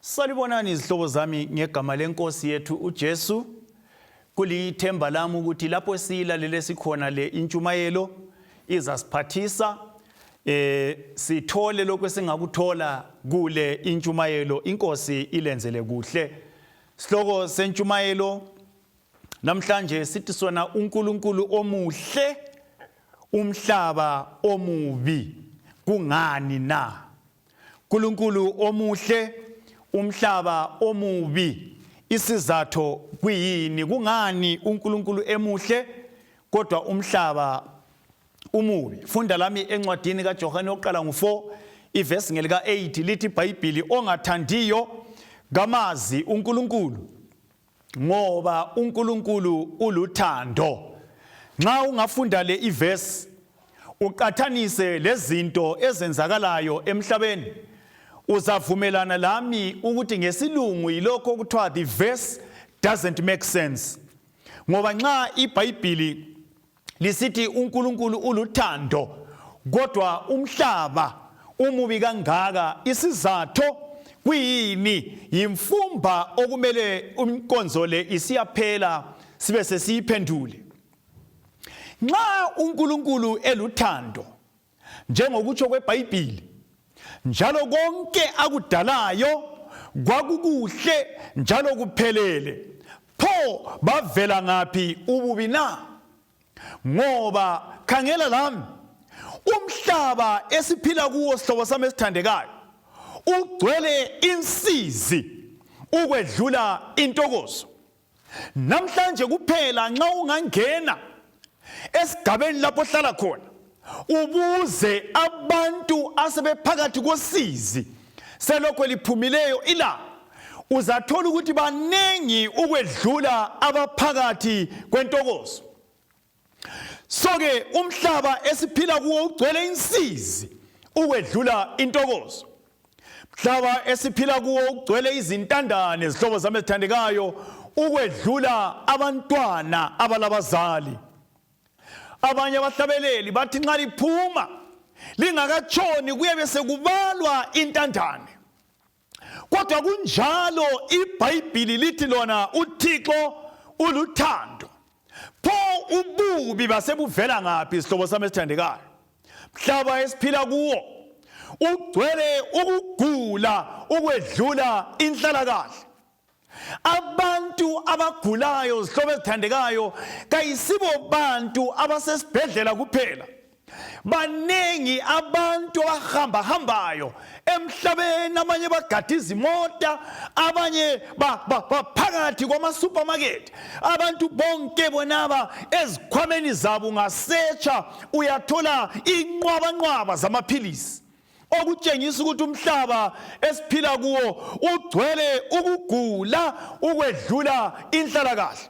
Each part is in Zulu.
Salibonani izihlobo zami ngegama lenkosi yethu uJesu. Kulithemba lami ukuthi lapho siyilalele sikhona le intshumayelo izasiphathisa sithole lokho esingakuthola kule intshumayelo inkosi ilenzele kuhle. Sihloko sentshumayelo namhlanje sithi sona uNkulunkulu omuhle umhlaba omubi kungani na? Nkulunkulu omuhle umhlaba omubi isizatho kuyini kungani uNkulunkulu emuhle kodwa umhlaba umubi funda lami encwadini kaJohane oqala ngu4 ivesi ngelika 8 lithi iBhayibhili ongathandiyo kamazi uNkulunkulu ngoba uNkulunkulu uluthando. Nxa ungafunda le ivesi uqathanise lezinto ezenzakalayo emhlabeni uzavumelana lami ukuthi ngesilungu yilokho okuthiwa the verse doesn't make sense ngoba nxa iBhayibhili lisithi uNkulunkulu uluthando kodwa umhlaba umubi kangaka isizatho kuyini yimfumba okumele inkonzo le isiyaphela sibe sesiyiphendule nxa uNkulunkulu eluthando njengokutsho kweBhayibhili njalo konke akudalayo kwakukuhle njalo kuphelele pho bavela ngaphi ububi na ngoba khangela lami umhlaba esiphila kuwo sihlobo sami esithandekayo ugcwele insizi ukwedlula intokozo Namhlanje kuphela nxa ungangena esigabeni lapho ohlala khona ubuze abantu asebephakathi kosizi selokhu liphumileyo ilanga uzathola ukuthi baningi ukwedlula abaphakathi kwentokozo. So-ke umhlaba esiphila kuwo ugcwele insizi ukwedlula intokozo. Mhlaba esiphila kuwo ugcwele izintandane zihlobo zami ezithandekayo ukwedlula abantwana abalabazali. Abanye abahlabeleli bathi nxa liphuma lingakatshoni kuyabe sekubalwa intandane. Kodwa kunjalo iBhayibhili lithi lona uThixo uluthando. Pho ububi basebuvela ngaphi sihlobo sami esithandekayo? Mhlaba esiphila kuwo ugcwele ukugula ukwedlula inhlalakahle. Abantu abagulayo zihlobo ezithandekayo kayisibo bantu abasesibhedlela kuphela. Baningi abantu abahambahambayo emhlabeni, abanye bagada izimota, abanye baphakathi kwama-supermarket. Abantu bonke bonaba ezikhwameni zabo ungasetsha uyathola inqwabanqwaba zamaphilisi okutshengisa ukuthi umhlaba esiphila kuwo ugcwele ukugula ukwedlula inhlalakahle.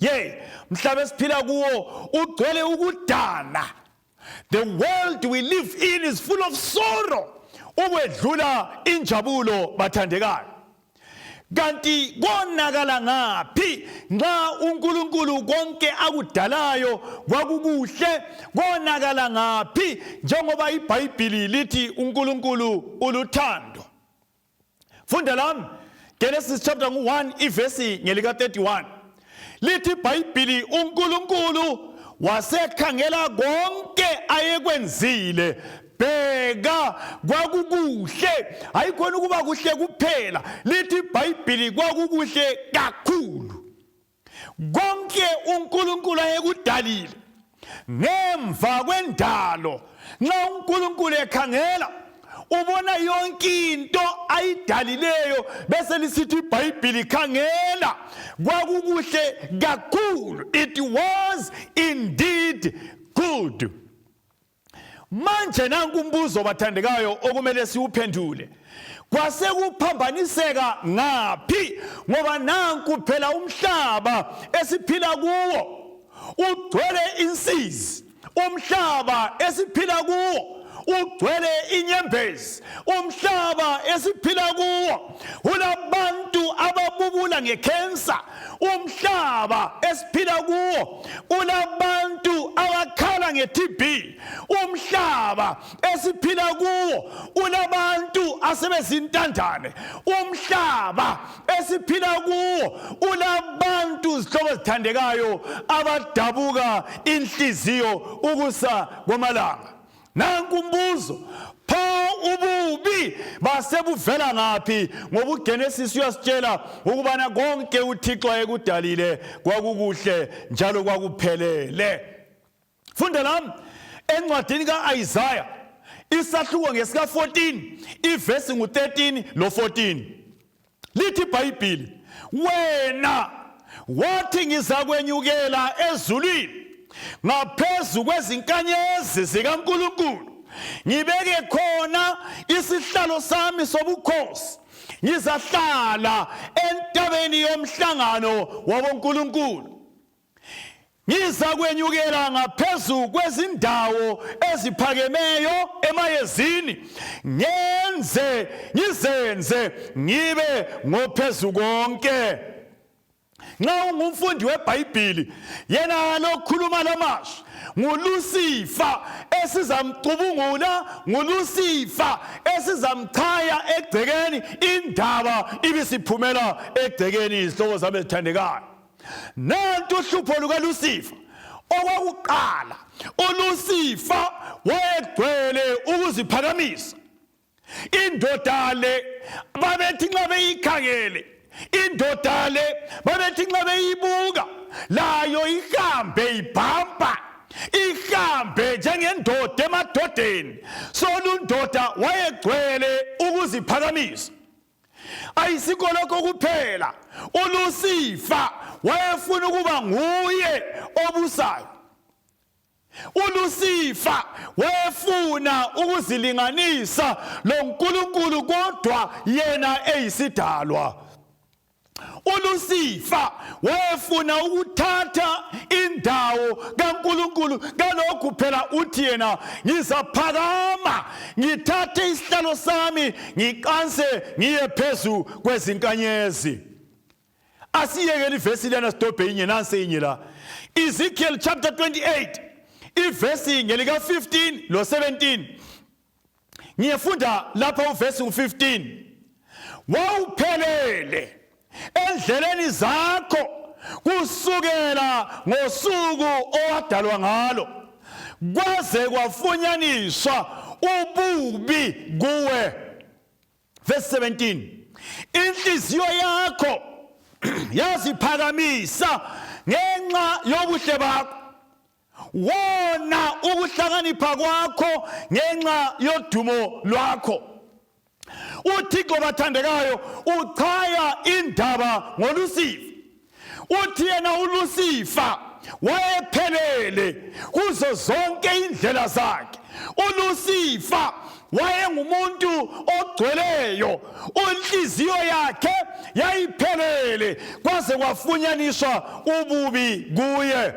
Ye, mhlaba esiphila kuwo ugcwele ukudana. The world we live in is full of sorrow ukwedlula injabulo bathandekayo. Kanti konakala ngaphi nxa uNkulunkulu konke akudalayo kwakukuhle konakala ngaphi njengoba iBhayibhili lithi uNkulunkulu uluthando. Funda lami Genesis chapter 1 ivesi ngelika 31 lithi iBhayibhili uNkulunkulu wasekhangela konke ayekwenzile bheka kwakukuhle hayikhona ukuba kuhle kuphela lithi iBhayibhili kwakukuhle kakhulu konke uNkulunkulu ayekudalile ngemva kwendalo nxa uNkulunkulu ekhangela ubona yonke into ayidalileyo bese lisithi iBhayibhili khangela kwakukuhle kakhulu it was indeed good Manje nanku umbuzo bathandekayo okumele siwuphendule. Kwasekuphambaniseka ngaphi ngoba nanku phela umhlaba esiphila kuwo ugcwele insizi, umhlaba esiphila kuwo ugcwele inyembezi, umhlaba esiphila kuwo ulabantu ababubula ababubula ngekhensa. Umhlaba esiphila kuwo ulabantu abakhala nge-TB. Umhlaba esiphila kuwo ulabantu asebezintandane. Umhlaba esiphila kuwo ulabantu, zihlobo ezithandekayo, abadabuka inhliziyo ukusa kwamalanga. Nanku umbuzo, pho ububi basebuvela ngaphi? Ngoba uGenesis uyasitshela ukubana konke uThixo ayekudalile kwakukuhle njalo kwakuphelele. Funda lami encwadini ka-Isaya, isahluko ngesika-14, ivesi ngu-13 lo-14. Lithi iBhayibhili, wena wathi ngizakwenyukela ezulwini ngaphezu kwezinkanyezi zikaNkulunkulu, ngibeke khona isihlalo sami sobukhosi, ngizahlala entabeni yomhlangano wabonkulunkulu. Ngizakwenyukela ngaphezu kwezindawo eziphakemeyo emayezini, ngenze ngizenze ngibe ngophezu konke. Nxa ungumfundi weBhayibhili, yena lokhuluma lamazwi nguLusifa esizamcubungula, nguLusifa esizamchaya egcekeni, indaba ibisiphumela egcekeni, izihlobo zami ezithandekayo. Nantu uhlupho lukaLusifa. Okwakuqala, uLusifa wayegcwele ukuziphakamisa. Indoda le babethi nxa beyikhangele, indoda le babethi nxa beyibuka, layo ihambe ibhampa, ihambe njengendoda emadodeni. So lundoda wayegcwele ukuziphakamisa. Ayisikho lokho kuphela, uLusifa wayefuna ukuba nguye obusayo. ULusifa wayefuna ukuzilinganisa loNkulunkulu kodwa yena eyisidalwa. ULusifa wayefuna ukuthatha indawo kaNkulunkulu. Kalokhu phela uthi yena, ngizaphakama ngithathe isihlalo sami ngiqanse ngiye phezu kwezinkanyezi. Asiyekele ivesi lena, sidobhe inye, nansi inye la, Ezekiel chapter 28, ivesi ngelika 15 lo 17. Ngiyefunda lapha uvesi u-15. Wawuphelele endleleni zakho kusukela ngosuku owadalwa ngalo, kwaze kwafunyaniswa ububi kuwe. Verse 17, inhliziyo yakho yaziphakamisa ngenxa yobuhle bakho, wona ukuhlakanipha kwakho ngenxa yodumo lwakho. UThixo, bathandekayo, uchaya indaba ngoLusifa. Uthi yena uLusifa wayephelele kuzo zonke indlela zakhe. ULusifa wayengumuntu ogcweleyo, inhliziyo yakhe yayiphelele kwaze kwafunyaniswa ububi kuye.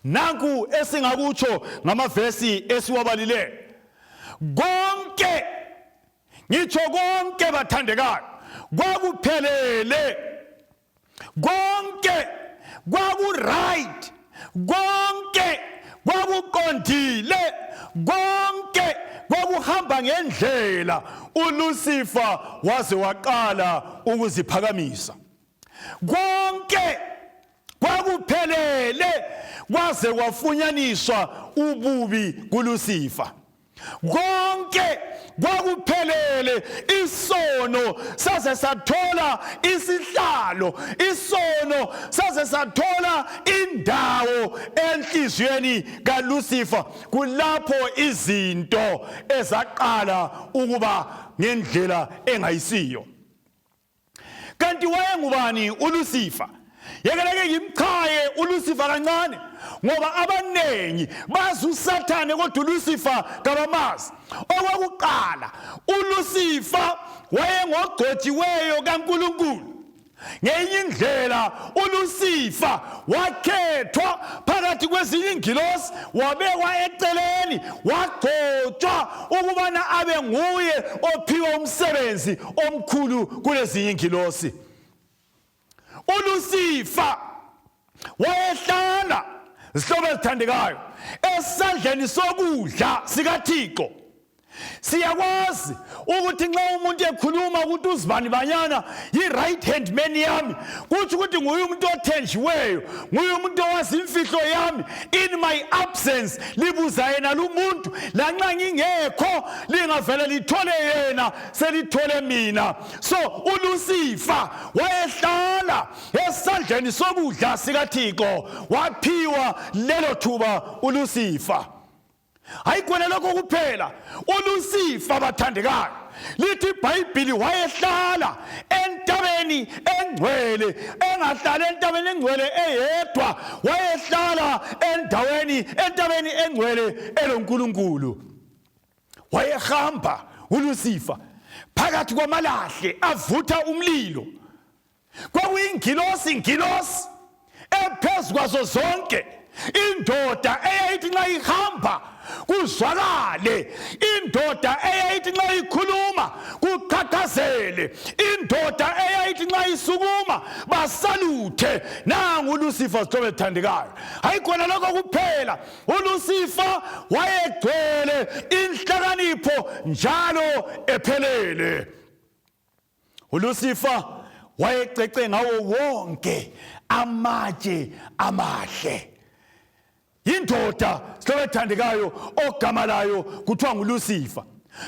Nanku esingakutsho ngamavesi esiwabalileyo. Konke, ngitsho konke bathandekayo, kwakuphelele. Konke kwaku-right, konke kwakuqondile, konke kwakuhamba ngendlela. ULusifa waze waqala ukuziphakamisa. Konke kwakuphelele kwaze kwafunyaniswa ububi kuLusifa. Konke kwakuphelele, isono saze sathola isihlalo, isono saze sathola indawo enhliziyweni kaLusifa. Kulapho izinto ezaqala ukuba ngendlela engayisiyo. Kanti wayengubani uLusifa? Yekeleke ngimchaye uLusifa kancane, ngoba abanengi bazi uSathane kodwa uLusifa kabamazi. Okwakuqala, uLusifa wayengogcotshiweyo kaNkulunkulu. Ngenye indlela uLusifa wakhethwa phakathi kwezinye ingilosi, wabekwa eceleni, wagcotshwa ukubana abe nguye ophiwa umsebenzi omkhulu kulezinye ingilosi. uLucifer wayehlala, zihlobo ezithandekayo, esandleni sokudla sikaThixo. Siyakwazi ukuthi nxa umuntu ekhuluma ukuthi uzibani banyana yi-right hand man yami, kutsho ukuthi nguye umuntu othenjiweyo, nguye umuntu owazi imfihlo yami. In my absence libuza yena lumuntu, lanxa ngingekho lingavele lithole yena, selithole mina. So uLucifer wayehlala esandleni sokudla sikaThixo, waphiwa lelo thuba uLucifer. Hayi khona lokho kuphela, uLucifer, bathandekayo, lithi iBhayibhili wayehlala entabeni engcwele. Engahlali entabeni engcwele eyedwa, wayehlala endaweni entabeni engcwele eloNkulunkulu. Wayehamba uLucifer phakathi kwamalahle avutha umlilo. Kwakuyingilosi, ingilosi ephezu kwazo zonke, indoda eyayithi nxa ihamba kuzwakale, indoda eyayithi nxa ikhuluma kuqhaqhazele, indoda eyayithi nxa isukuma basaluthe. Nangu uLucifer, sihlobo ethandekayo. Hayi khona lokho kuphela, uLucifer wayegcwele inhlakanipho njalo ephelele. uLucifer wayecece ngawo wonke amatshe amahle. Indoda, sihlobo ethandekayo, ogama layo kuthiwa nguLucifer,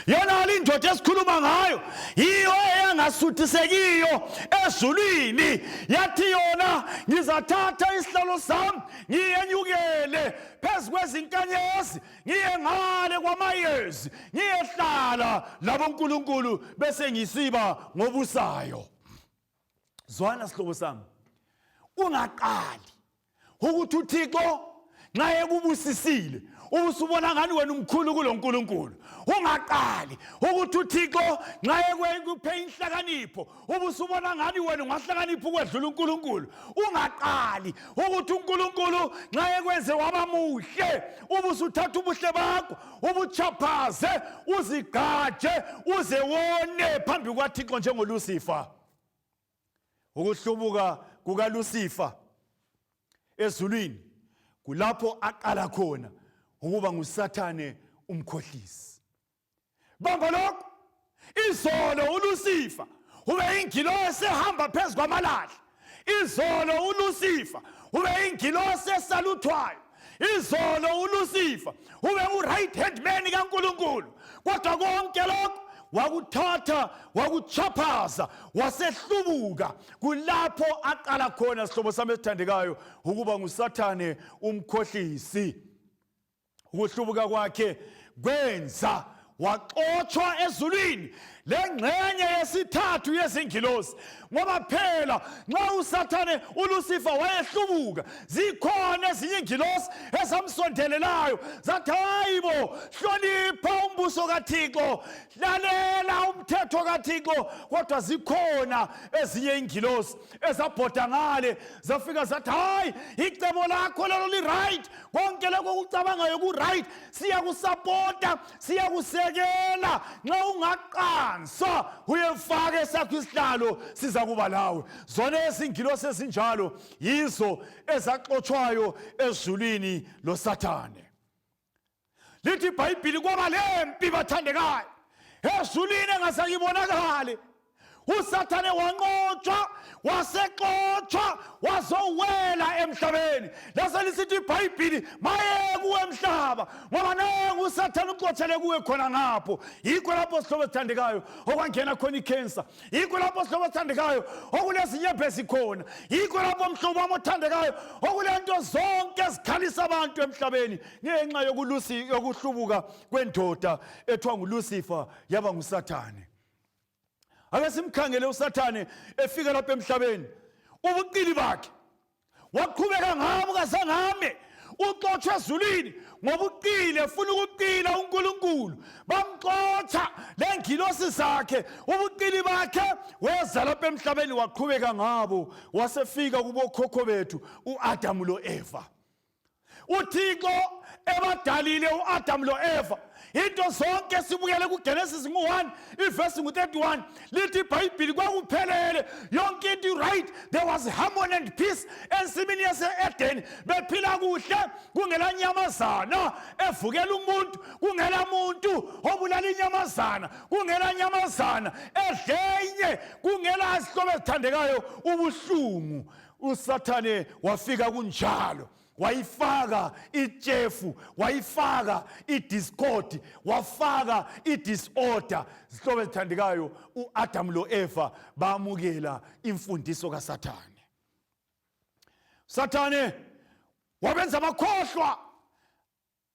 yona le indoda esikhuluma ngayo yiyo eyangasuthisekiyo ezulwini, yathi yona ngizathatha isihlalo sami ngiyenyukele phezu kwezinkanyezi, ngiye ngale kwamayezi, ngiyehlala labo nkulunkulu, bese ngisiba ngobusayo. Zwana sihlobo sami, ungaqali ukuthi uThixo nxa ekubusisile ubusubona ngani wena umkhulu kuloNkulunkulu. Ungaqali ukuthi uThixo nxa ekuphe inhlakanipho ubusubona ngani wena ungahlakanipha ukwedlula uNkulunkulu. Ungaqali ukuthi uNkulunkulu nxa ekwenze waba muhle ubusuthatha ubuhle bakho ubuchaphaze, uzigqaje uze wone phambi kwaThixo njengoLucifer. Ukuhlubuka kukaLucifer ezulwini kulapho aqala khona ukuba nguSathane umkhohlisi. Bamba lokho, izolo uLucifer ube ingilosi ehamba phezu kwamalahle, izolo uLucifer ube ingilosi esaluthwayo, izolo uLucifer ube u-right hand man kaNkulunkulu, kodwa konke lokho wakuthatha wakuchaphaza, wasehlubuka. Kulapho aqala khona, sihlobo sami esithandekayo, ukuba nguSathane umkhohlisi. Ukuhlubuka kwakhe kwenza waxotshwa ezulwini lengxenye yesithathu yezingilosi, ngoba phela nxa uSathane uLucifer wayehlubuka, zikhona ezinye ingilosi ezamsondelelayo zathi, hayibo, hlonipha umbuso kaThixo, lalela umthetho kaThixo. Kodwa zikhona ezinye ingilosi ezabhoda ngale, zafika zathi, hayi, icebo lakho lelo li-right, konke lokho okucabangayo ku-right, siyakusapota, siyakusekela, nxa ungaqanswa uyefaka esakho isihlalo siza kuba lawe. Zona ezingilosi ezinjalo yizo ezaxotshwayo ezulwini loSathane. Lithi iBhayibhili kwaba lempi, bathandekayo, ezulwini engasakibonakali. USathane wanqotshwa, wasexotshwa, wazowela emhlabeni. Lase lisithi iBhayibhili, maye kuwe mhlaba, ngoba nangu uSathane uxotshele kuwe khona ngapho. Yikho lapho, sihlobo esithandekayo, okwangena khona ikhensa. Yikho lapho, sihlobo esithandekayo, okulezinyembezi khona. Yikho lapho, mhlobo wami othandekayo, okulento zonke ezikhalisa abantu emhlabeni ngenxa yokuhlubuka kwendoda ethiwa nguLucifer yaba nguSathane. Ake simkhangele uSathane efika lapha emhlabeni, ubuqili bakhe waqhubeka ngabo kazangame. Uxotshwe ezulwini ngobuqili, efuna ukuqila uNkulunkulu, bamxotsha lengilosi zakhe. Ubuqili bakhe weza lapha emhlabeni waqhubeka ngabo, wasefika kubokhokho bethu uAdamu loEva. UThixo ebadalile uAdamu loEva. Into zonke sibukele kuGenesis ngu-1 ivesi ngu-31, lithi iBhayibhili kwakuphelele yonke into right, there was harmony and peace ensimini yase-Edeni, bephila kuhle, kungela nyamazana evukela umuntu, kungela muntu obulala inyamazana, kungela nyamazana edlenye, kungela zihlobo ezithandekayo ubuhlungu. USathane wafika kunjalo, wayifaka itshefu, wayifaka idiscord, wafaka idisorder. Zihlobo ezithandekayo, uAdam loEva bamukela imfundiso kaSathane. Sathane wabenza bakhohlwa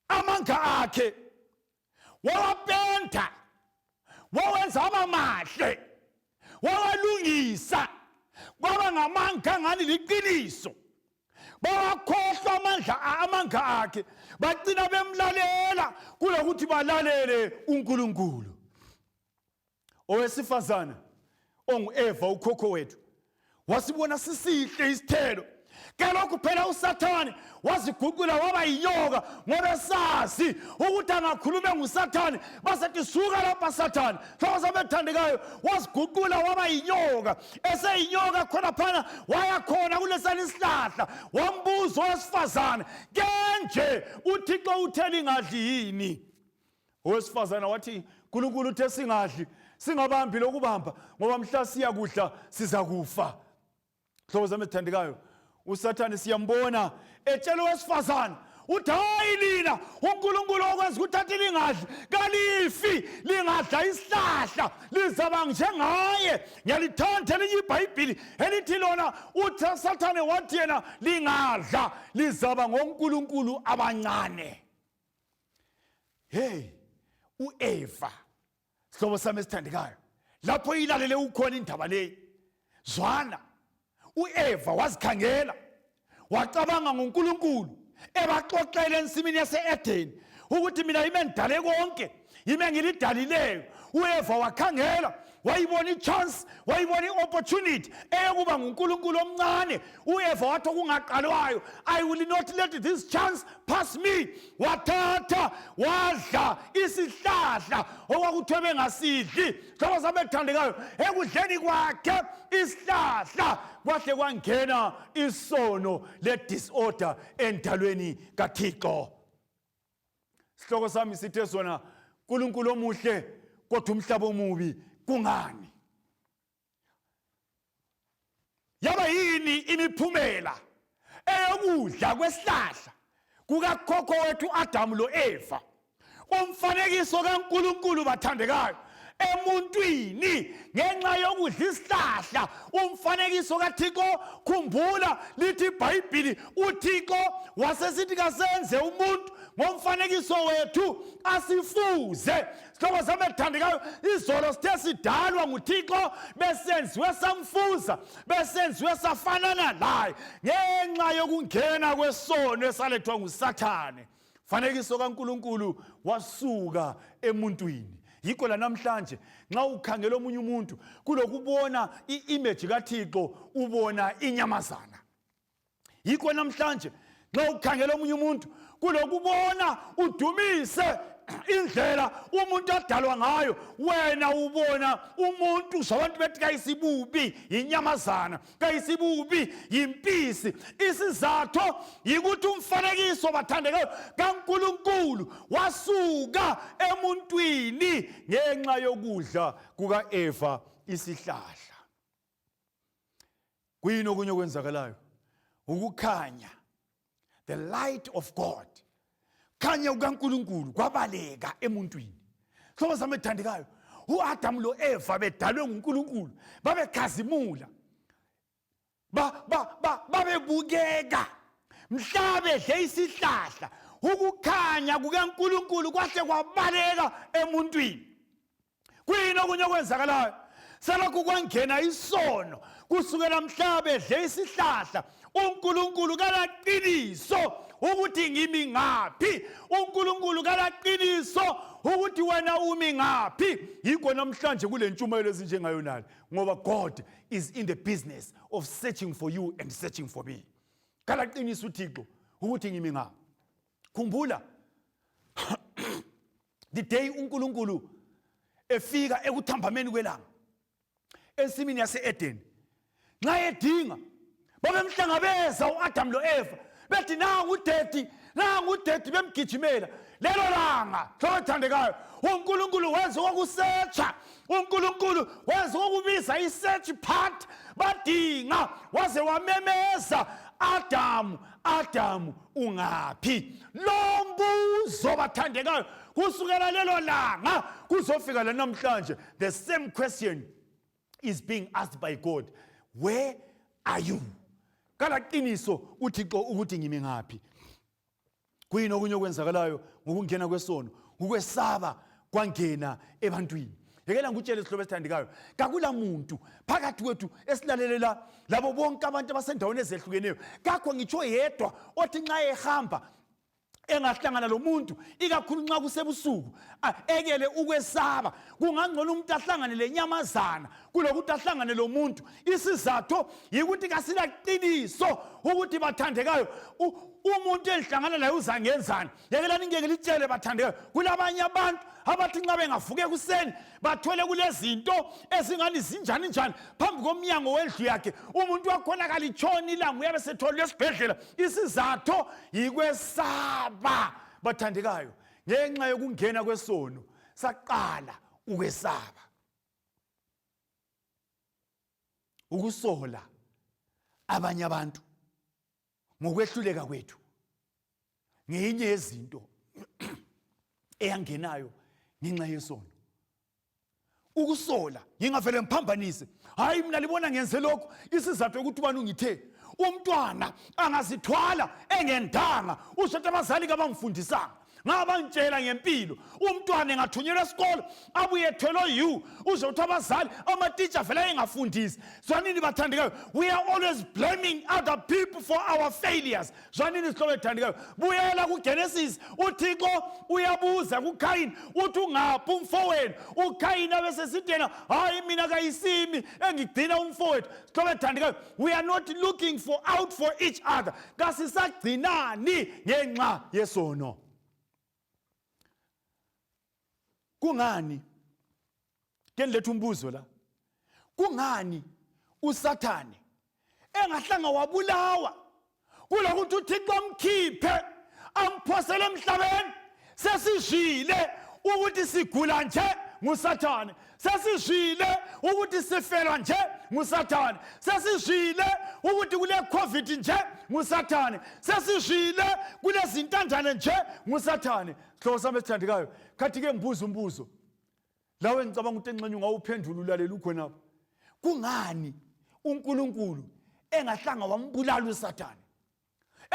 amanga akhe, wawapenda, wawenza abamahle, wawalungisa kwaba ngamanga ngani liqiniso. Bawakhohlwa amandla amanga akhe, bagcina bemlalela kulokuthi balalele uNkulunkulu. Owesifazana ongu-Eva, ukhokho wethu, wasibona sisihle isithelo. Kalokhu phela uSathane waziguqula waba yinyoka, ngoba esazi ukuthi angakhuluma nguSathane, basethi suka lapha Sathane. Hlobo sabethandekayo, waziguqula waba yinyoka. Eseyinyoka khonaphana waya khona kulesani isihlahla, wambuza owesifazane, kenje uThixo uthe lingadli yini? Owesifazana wathi, uNkulunkulu uthe singadli, singabambi lokubamba, ngoba mhla siyakudla sizakufa. Hlobo zami ezithandekayo, uSathane siyambona etshela owesifazane, uthi hayi lina, uNkulunkulu okwenza ukuthi athi lingadli, kalifi, lingadla isihlahla lizaba njengaye. Ngiyalithanda elinye iBhayibhili elithi lona uthi Sathane wathi yena lingadla lizaba ngonkulunkulu abancane. Hey, uEva, sihlobo sami esithandekayo, lapho ilalele ukhona indaba leyi, zwana. UEva wazikhangela, wacabanga ngoNkulunkulu ebaxoxele ensimini yase-Edeni ukuthi mina yime ngidale konke, yime ngilidalileyo. UEva wakhangela, wayibona i-chance, wayibona i-opportunity eyokuba nguNkulunkulu omncane. UEva wathi okungaqalwayo, I will not let this chance pass me. Wathatha wadla isihlahla okwakuthiwe bengasidli. Hlobo sami ethandekayo, ekudleni kwakhe isihlahla kwahle kwangena isono le-disorder endalweni kaThixo. Sihloko sami sithe sona, uNkulunkulu omuhle kodwa umhlaba omubi, kungani? Yaba yini imiphumela eyokudla kwesihlahla kukakhokho wethu Adamu lo-Eva? Umfanekiso kaNkulunkulu, bathandekayo, emuntwini ngenxa yokudla isihlahla, umfanekiso kaThixo. Khumbula lithi iBhayibhili, uThixo wasesithi kasenze umuntu ngomfanekiso wethu, asifuze. Sihlobo sami ethandekayo, izolo sithe sidalwa nguThixo, besenziwe samfuza, besenziwe safanana laye. Ngenxa yokungena kwesono esalethwa nguSathane, fanekiso kaNkulunkulu wasuka emuntwini. Yikho la namhlanje nxa ukhangela omunye umuntu, kulokubona i-image kaThixo ubona inyamazana. Yikho namhlanje nxa ukhangela omunye umuntu, kulokubona udumise indlela umuntu adalwa ngayo, wena ubona umuntu zabantu bethi kayisibubi yinyamazana, kayisibubi yimpisi. Isizatho yikuthi umfanekiso, bathandekayo, kaNkulunkulu wasuka emuntwini ngenxa yokudla kuka-Eva isihlahla. Kuyini okunye okwenzakalayo? Ukukhanya, the light of God, khanya kukaNkulunkulu kwabaleka emuntwini. Hlobo sami ethandekayo, uAdamu loEva bedalwe nguNkulunkulu, babekhazimula, babebukeka. Mhla bedle isihlahla, ukukhanya kukaNkulunkulu kwahle kwabaleka emuntwini. Kuyini okunye okwenzakalayo? Selokhu kwangena isono, kusukela mhla bedle isihlahla, uNkulunkulu kalaqiniso ukuthi ngimi ngaphi, uNkulunkulu kalaqiniso ukuthi wena umi ngaphi. Yikho namhlanje kule ntshumayelo ezinjengayonale, ngoba God is in the business of searching for you and searching for me. Kalaqiniso uThixo ukuthi ngimi ngaphi. Khumbula The day uNkulunkulu efika ekuthambameni kwelanga ensimini yase-Edeni, nxa edinga babemhlangabeza u-Adamu lo-Eva bethi nangu udedi, nangu udedi, bemgijimela. Lelo langa, hlobo ethandekayo, uNkulunkulu wenza okokusetsha, uNkulunkulu wenza okokubiza i-search part, badinga waze wamemeza, Adamu, Adamu, ungaphi? Lo mbuzo, bathandekayo, kusukela lelo langa kuzofika lanamhlanje, the same question is being asked by God: where are you? Kalaqiniso uThixo ukuthi ngimi ngaphi. Kuyini okunye okwenzakalayo ngokungena kwesono? Ukwesaba kwangena ebantwini. Yekela ngikutshele, sihlobo esithandekayo, kakula muntu phakathi kwethu esilalelela labo bonke abantu abasendaweni ezehlukeneyo, kakho ngitsho yedwa othi nxa ehamba engahlangana lomuntu, ikakhulu nxa kusebusuku, ekele ukwesaba. Kungangcono umuntu ahlangane lenyamazana kulokuthi ahlangane lomuntu. Isizatho yikuthi kasilaqiniso ukuthi, bathandekayo, umuntu engihlangana laye uzangenzani. Yekelani ngeke litshele, bathandekayo, kulabanye abantu abathi nxa bengavuka ekuseni bathole kulezinto ezingani zinjani njani phambi komnyango wendlu yakhe, umuntu wakhona kalitshoni ilanga uyabe setholwe esibhedlela. Isizatho yikwesaba, bathandekayo. Ngenxa yokungena kwesono saqala ukwesaba, ukusola abanye abantu ngokwehluleka kwethu. Ngeyinye yezinto eyangenayo ngenxa yesono, ukusola. Ngingavele ngiphambanise, hayi mina libona ngenze lokhu, isizathu ukuthi ubani ungithe. Umntwana angazithwala engendanga, usho ukuthi abazali kabamfundisanga, ngabangitshela ngempilo. Umntwana engathunyelwa esikolo abuye ethwelwe u, usho ukuthi abazali, amatitsha vele ayengafundisi. Zwanini, bathandekayo, we are always blaming other people for our failures. Zwanini, sihlobo ethandekayo, buyela kuGenesis. UThixo uyabuza kuKhayini, uthi ungaphi umfowenu? UKhayini abesesithi yena, hayi mina kayisimi engigcina umfowethu. Sihlobo ethandekayo, we are not looking for out for each other. Kasisagcinani ngenxa yesono. Kungani ke niletha umbuzo la? Kungani uSathane engahlanga wabulawa kulokuthi uThixo amkhiphe amphosele emhlabeni? Sesizwile ukuthi sigula nje nguSathane, sesizwile ukuthi sifelwa nje nguSathane, sesizwile ukuthi kule COVID nje nguSathane, sesizwile kulezintanjane nje nguSathane. Sihlobo sami esithandekayo, khathi ke ngibuza umbuzo lawe, ngicabanga ukuthi enxenye ungawuphendula ulalela ukhonapho: kungani uNkulunkulu engahlanga wambulala uSathane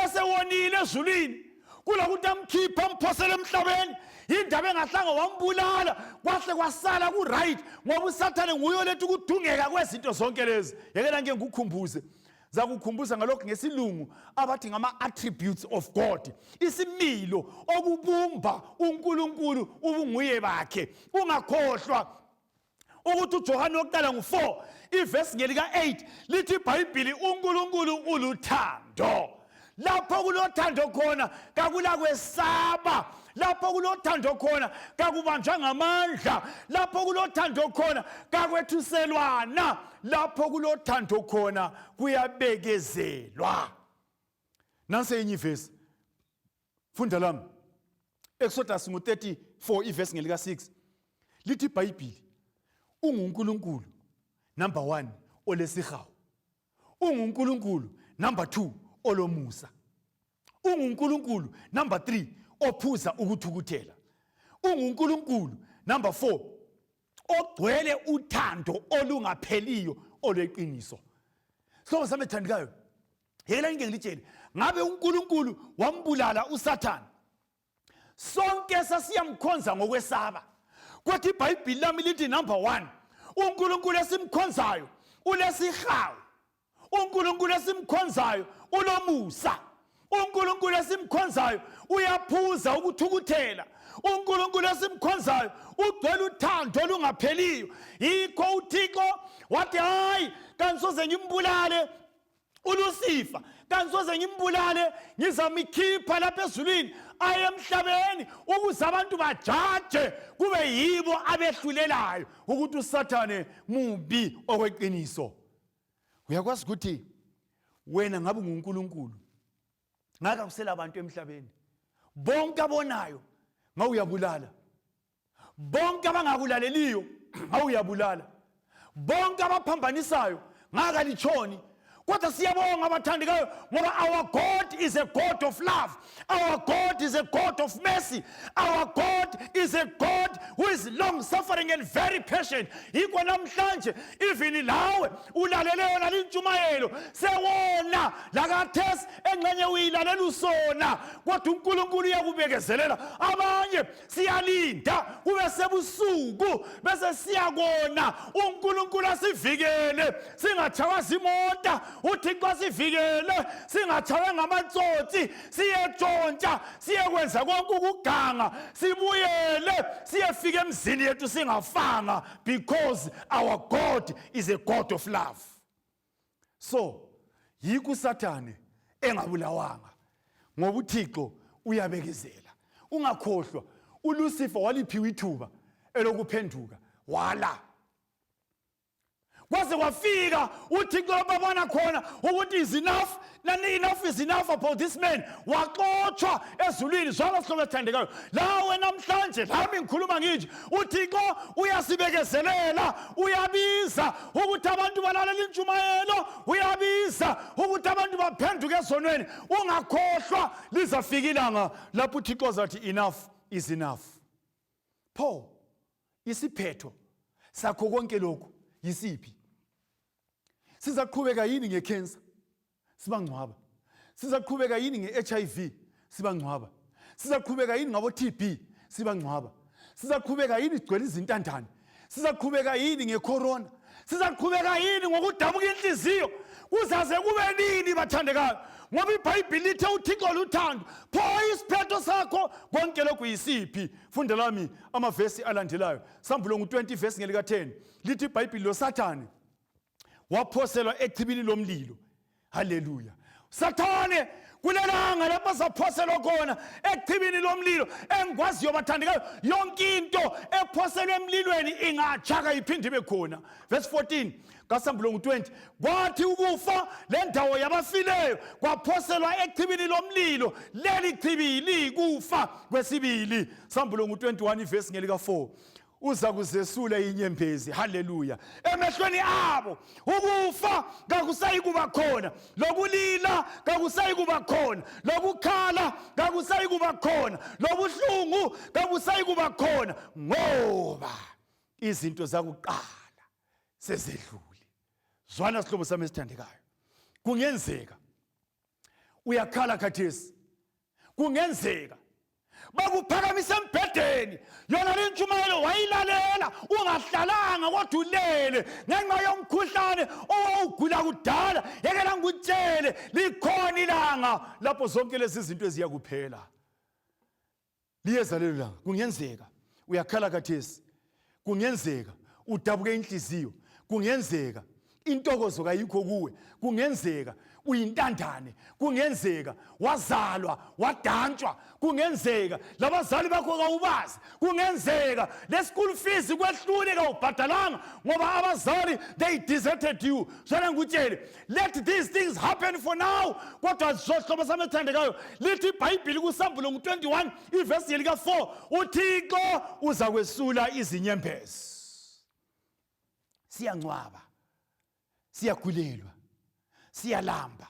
esewonile ezulwini kulokuthi amkhiphe amphosele emhlabeni? Indaba engahlanga wambulala kwahle kwasala ku-right, ngoba uSathane nguye oletha ukudungeka kwezinto zonke lezi. Yekela ngike ngikukhumbuze, zakukhumbuza ngalokhu ngesilungu abathi ngama-attributes of God, isimilo okubumba uNkulunkulu, ubunguye bakhe. Ungakhohlwa ukuthi uJohane wokuqala ngu-4 ivesi ngelika-8 lithi iBhayibhili, uNkulunkulu uluthando. Lapho kulothando khona kakulakwesaba, lapho kulothando khona kakubanjwa ngamandla, lapho kulothando khona kakwethuselwana, lapho kulothando khona kuyabekezelwa. Nansi enye ivesi, funda lami, Exodus ngu-34 ivesi ngelika-6, lithi iBhayibhili, unguNkulunkulu number 1 olesihawu, unguNkulunkulu number 2 olomusa, unguNkulunkulu number 3 ophuza ukuthukuthela, unguNkulunkulu number 4 ogcwele uthando olungapheliyo olweqiniso. Sihlobo sami ethandekayo, yekela ngike ngilitshele, ngabe uNkulunkulu wambulala uSathane, sonke sasiyamkhonza ngokwesaba. Kodwa iBhayibhili lami lithi number 1, uNkulunkulu esimkhonzayo ulesihawu, uNkulunkulu esimkhonzayo ulomusa, uNkulunkulu esimkhonzayo uyaphuza ukuthukuthela, uNkulunkulu esimkhonzayo ugcwele uthando olungapheliyo. Yikho uThixo wathi, hayi kangisoze ngimbulale. uLusifa kangisoze ngimbulale, ngizamikhipha lapha ezulwini aye emhlabeni ukuze abantu bajaje, kube yibo abehlulelayo ukuthi uSathane mubi okweqiniso. Uyakwazi ukuthi wena ngabe unguNkulunkulu, ngake akusela abantu emhlabeni, bonke abonayo ngawuyabulala, bonke abangakulaleliyo ngawuyabulala, bonke abaphambanisayo ngakalitshoni. Kodwa siyabonga abathandekayo, ngoba our God is a God of love, our God is a God of mercy, our God is a God who is long suffering and very patient. Yikho namhlanje even lawe ulalele yona lintshumayelo, sewona lakathesi engxenye uyilalela usona, kodwa uNkulunkulu uyakubekezelela. Abanye siyalinda kube sebusuku bese siyakona, uNkulunkulu asivikele singatshaywa zimota, uThixo asivikele singatshaywa ngamatsotsi, siyetshontsha siyekwenza konke ukuganga, sibuyele siyefika emzini yethu singafanga, because our God is a God of love. So yikho uSathane engabulawanga, ngoba uThixo uyabekezela. Ungakhohlwa, uLucifer waliphiwa ithuba elokuphenduka, wala kwaze kwafika uThixo babona khona ukuthi is enough, nani, enough is enough about this man, waxotshwa ezulwini. Zwana sihlobo esithandekayo, lawe namhlanje lami ngikhuluma nginje, uThixo uyasibekezelela, uyabiza ukuthi abantu balalela intshumayelo, uyabiza ukuthi abantu baphenduke ezonweni. Ungakhohlwa, lizafika ilanga lapho uThixo azathi enough is enough. Pho isiphetho sakho konke lokhu yisiphi? Sizaqhubeka yini ngekhensa sibangcwaba? Sizaqhubeka yini nge-HIV sibangcwaba? Sizaqhubeka yini ngabo-TB sibangcwaba? Sizaqhubeka yini sigcwele izintandane? Sizaqhubeka yini ngecorona? Sizaqhubeka yini ngokudabuka inhliziyo? Kuzaze kube nini, bathandekayo? Ngoba iBhayibhili lithe uThixo luthando. Pho isiphetho sakho konke lokhu yisiphi? Funda lami amavesi alandelayo. Sambulo ngu-20 vesi ngelika-10, lithi iBhayibhili lo Sathane waphoselwa echibini lomlilo. Haleluya! Sathane kulelanga lapho zaphoselwa khona echibini lomlilo, engikwaziyo bathandekayo, yonke into ephoselwe emlilweni ingatshaka iphinde ibe khona. Verse 14 kaSambulo ngu-20, kwathi ukufa le ndawo yabafileyo kwaphoselwa echibini lomlilo, leli chibi liyikufa kwesibili. Sambulo ngu-21 ivesi ngelika-4, uza kuzesula inyembezi, haleluya, emehlweni abo, ukufa kakusayi kuba khona, lokulila kakusayi kuba khona, lokukhala kakusayi kuba khona, lobuhlungu kakusayi kuba khona, ngoba izinto zakuqala sezedlule. Zwana sihlobo sami esithandekayo, kungenzeka uyakhala khathesi, kungenzeka bakuphakamisa embhedeni, yona le ntshumayelo wayilalela ungahlalanga kodwa ulele ngenxa yomkhuhlane owawugula kudala. Yekela ngikutshele, likhona ilanga lapho zonke lezi zinto eziyakuphela. Liyeza lelo langa. Kungenzeka uyakhala khathesi, kungenzeka udabuke inhliziyo, kungenzeka intokozo kayikho kuwe, kungenzeka uyintandane, kungenzeka wazalwa wadantshwa, kungenzeka labazali bakho kawubazi, kungenzeka le school fees kwehlule kawubhadalanga ngoba abazali they deserted you. Zona ngikutshele, let these things happen for now, kodwa zohlobo sami ethandekayo, lithi iBhayibhili kuSambulo ngu-21 ivesi yelika-4, uThixo uza kwesula izinyembezi. Siyangcwaba, siyagulelwa, siyalamba,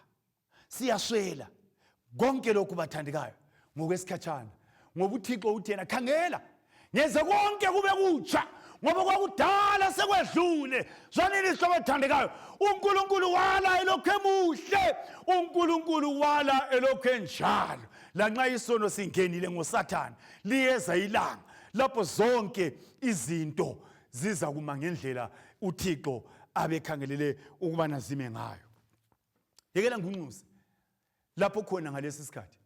siyaswela, konke lokhu bathandekayo ngokwesikhatshana, ngoba uThixo uthi yena, khangela, ngenze konke kube kutsha, ngoba kwakudala sekwedlule. Zwanini izihlobo ethandekayo, uNkulunkulu wala elokhu emuhle, uNkulunkulu wala elokhu enjalo lanxa isono singenile ngoSathane. Liyeza ilanga lapho zonke izinto ziza kuma ngendlela uThixo abekhangelele ukubana zime ngayo. Yekela nginxuse lapho khona ngalesi sikhathi,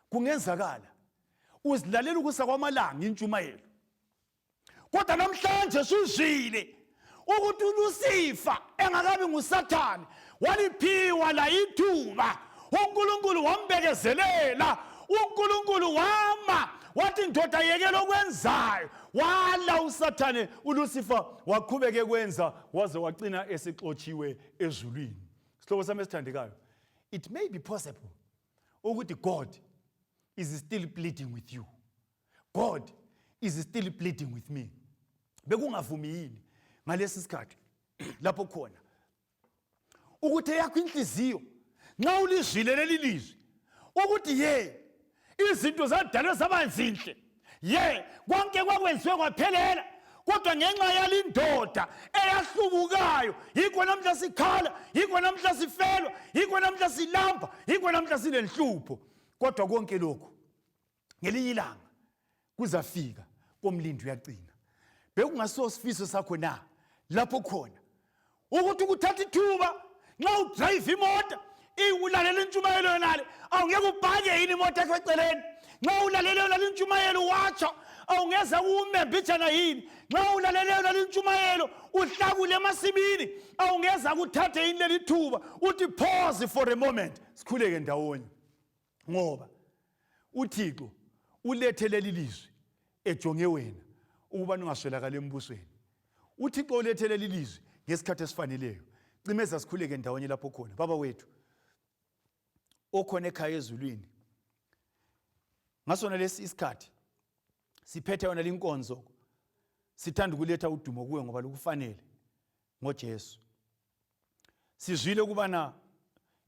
kungenzakala uzilalela ukusa kwamalanga intshumayelo, kodwa namhlanje suzwile ukuthi uLusifa engakabi nguSathane Waliphiwa la ithuba, uNkulunkulu wambekezelela, uNkulunkulu wama wathi, ndoda, yekela okwenzayo. Wala uSathane, uLucifer waqhubeka ekwenza waze wacina esexotshiwe ezulwini. Sihlobo sami esithandekayo, it may be possible ukuthi God is still pleading with you, God is still pleading with me. Bekungavumi yini ngalesi sikhathi lapho khona ukuthi eyakho inhliziyo, nxa ulizwile leli lizwi ukuthi ye izinto zadalwe zaba zinhle, ye konke kwakwenziwe kwaphelela, kodwa ngenxa yalindoda eyahlubukayo yikho namhla sikhala, yikho namhla sifelwa, yikho namhla silamba, yikho namhla silenhlupho, kodwa konke lokhu ngelinye ilanga kuzafika komlindi uyacina. Bekungasiso sifiso sakho na lapho khona ukuthi ukuthatha ithuba nxa udrayive imota, ulalela intshumayelo yonale, awungeke upake yini imoto yakho eceleni? Nxa ulalele yonale intshumayelo, watsha, awungeze ume mbijana yini? Nxa ulalele yonale intshumayelo, uhlakule emasimini, awungeza kuthathe yini leli thuba uthi pause for a moment, sikhuleke ndawonye? Ngoba uThixo ulethe leli lizwi ejonge wena ukuba ungaswelakala embusweni. UThixo ulethe leli lizwi ngesikhathi esifaneleyo. Cimeza, sikhuleke ndawonye lapho khona. Baba wethu okhona ekhaya ezulwini, ngasona lesi isikhathi siphethe yona linkonzo, sithanda ukuletha udumo kuwe ngoba lukufanele ngoJesu. Sizwile ukubana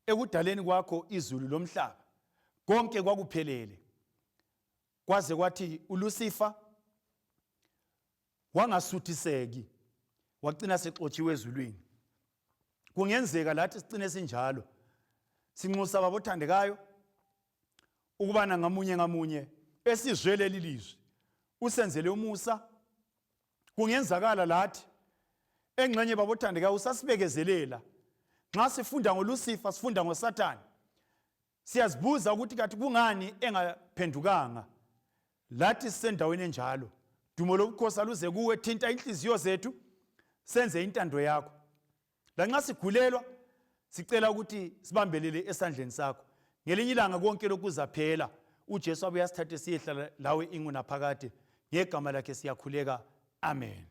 ekudaleni kwakho izulu lomhlaba konke kwakuphelele, kwaze kwathi uLucifer wangasuthiseki, wacina sexotshiwe ezulwini. Kungenzeka lathi sicine sinjalo. Sinxusa, Baba othandekayo, ukubana ngamunye ngamunye esizwe leli lizwi usenzele umusa. Kungenzakala lathi engxenye, Baba othandekayo, usasibekezelela. Nxa sifunda ngoLucifer, sifunda ngoSathane, siyazibuza ukuthi kathi kungani engaphendukanga. Lathi sisendaweni enjalo. Dumo lobukhosi aluze kuwe. Thinta inhliziyo zethu, senze intando yakho. Lanxa sigulelwa, sicela ukuthi sibambelele esandleni sakho. Ngelinye ilanga konke lokhu kuzaphela, uJesu abuye asithathe siyehlala lawe ingunaphakade. Ngegama lakhe siyakhuleka, amen.